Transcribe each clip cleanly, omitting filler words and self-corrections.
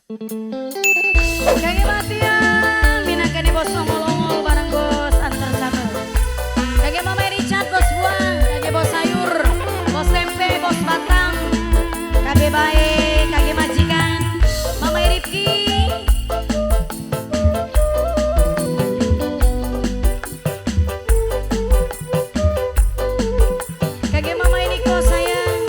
Kangge Matian minangkane bos ongol-ongol bareng bos antar sama. Kangge Mama Richard bos buah, kangge bos sayur, bos tempe, bos batang. Kangge bae, kangge majikan, Mama Rifki. Kangge Mama Niko sayang.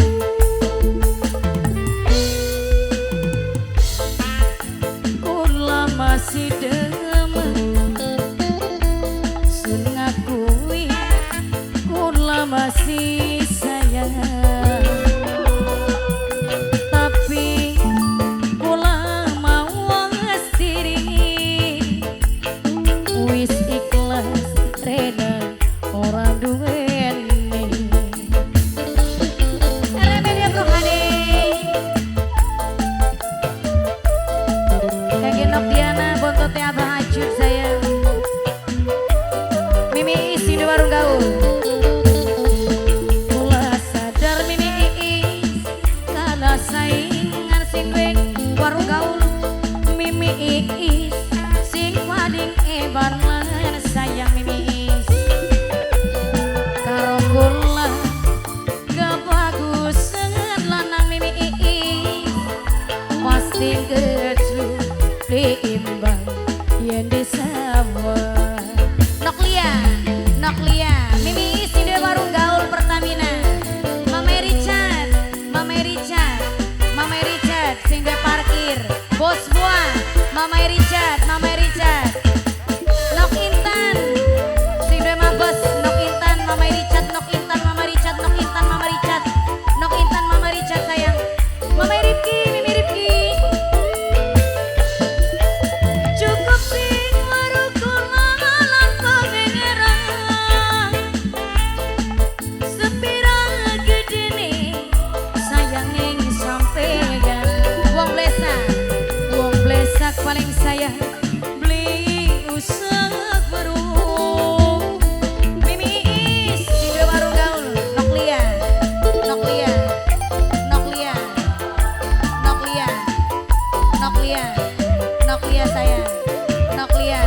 Kula masih demen sun ngakui kula masih sayang, tapi kula mau ngestiri wis ikhlas rena ora duweni. Remedia Rohani Kangge Nokdiana bontote Abah Acut sayang. Mimi Is di warung gaul. Kula sadar Mimi Is kalah saingan sing duwe warung gaul. Mimi Is sing paling eban lan sayang Mimi Is. Karo kula kebagusan lanang Mimi Is pasti keclu imbang yen di sawah. Noklia, Noklia, Mimi Is di warung gaul Pertamina. Mama Richard, Mama Richard, Mama Richard sing duwe parkir. Bos buah, Mama Richard, Mama Richard. Nok Intan, sing duwe mabes, Nok Intan, Mama Richard, Nok Intan, Mama Richard, Nok Intan, Mama Richard, Nok Intan, Mama Richard sayang. Mama Rifki, Mimi Rifki. Cukup sing weruh kula lan pangeran. Sepira gedene sayang ing sampeyan. Wong blesak paling sayang beli usah weruh. Mimi Is di warung gaul. Noklia, Noklia, Noklia, Noklia, Noklia, Noklia sayang, Noklia.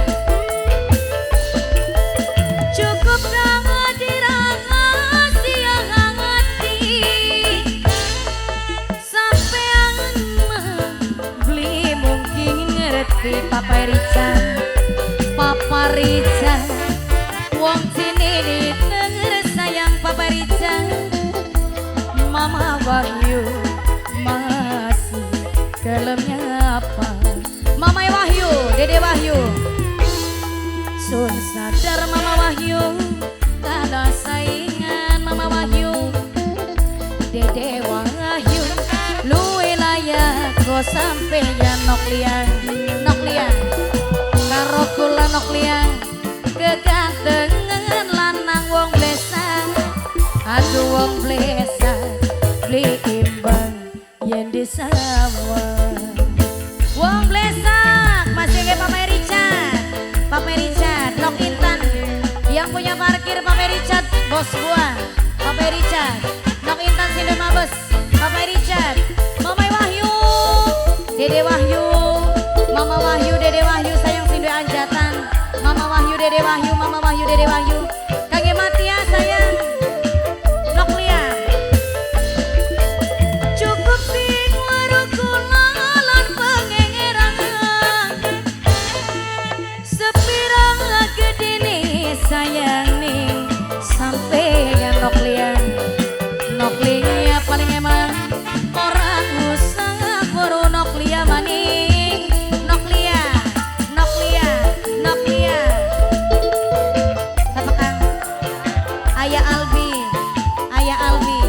Cukup dirahasiakati sampean mah beli mungkin ngerti Papa Richard, Papa Richard. Wong sini ditenger sayang Papa Richard. Mama Wahyu masih kelemnya apa? Mama Wahyu, Dede Wahyu. Sun sadar Mama Wahyu kalah saingan Mama Wahyu. Dede Wahyu luwe layak go sampeyan Noklia, Noklia. Karo kula Noklia kegantengan lanang wong blesak. Aduh wong blesak beli imbang yen di sawah. Wong blesak masih nge Papa Richard, Papa Richard, Nok Intan yang punya parkir Papa Richard, bos gua, Papa Richard, Nok Intan sini mabes, Papa Richard, Mama Wahyu, Dede Wahyu, Mama Wahyu, Dede Wahyu sayang sing duwe anjatan, Mama Wahyu, Dede Wahyu, Mama Wahyu, Dede Wahyu, kangge Matia sayang, Noklia. Cukup sing weruh kula lan pangeran. Sepira gedene sayang ning sampeyan Noklia. Noklia paling emang ora usah weruh Noklia maning. Noklia, Noklia, Noklia. Siapa Kang? Ayah Albi, Ayah Albi,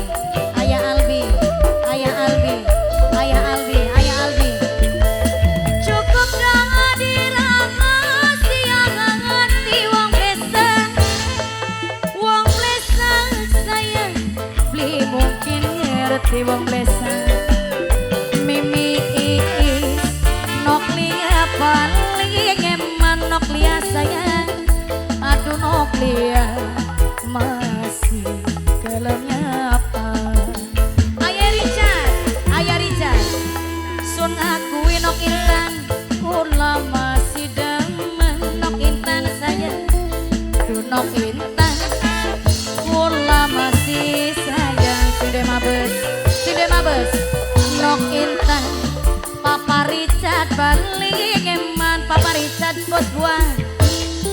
Ayah Albi, Ayah Albi, Ayah Albi, Ayah Albi. Cukup dirahasiakati wong blesak. Wong blesak sayang beli mungkin ngerti wong blesak. Mimi Is Noklia paling eman Noklia sayang. Aduh Noklia masih kelemnya apa? Ayah Richard, Ayah Richard. Sun akui Nok Intan, kula masih demen. Nok Intan sayang. Duh, Nok Intan, kula masih sayang. Sinde mabes, sinde mabes. Nok Intan, Papa Richard balik eman. Papa Richard bos buah,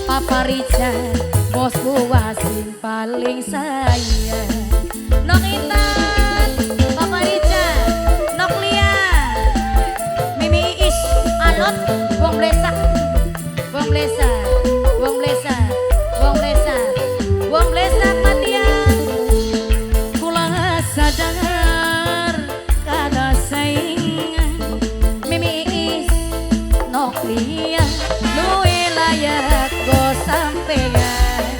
Papa Richard bos buah sing paling sayang. Nok Intan, Papa Richard, Nok Lia, Mimi Iis, Alot, wong blesak, wong blesak, wong blesak, wong blesak, wong blesak matian. Kula sadar kada saingan. Mimi Iis, Nok Lia, luwe layak go sampean.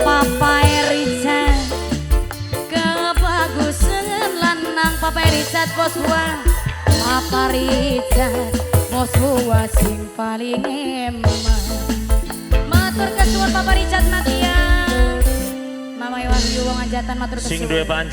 Papa Richard kebagusan lanang. Papa Richard bos buah, Papa Richard bos buah sing paling eman. Matur kesuwun, Papa Richard Matian, Mama Wahyu wong Anjatan, matur Sing kesuwun. Duwe panjang.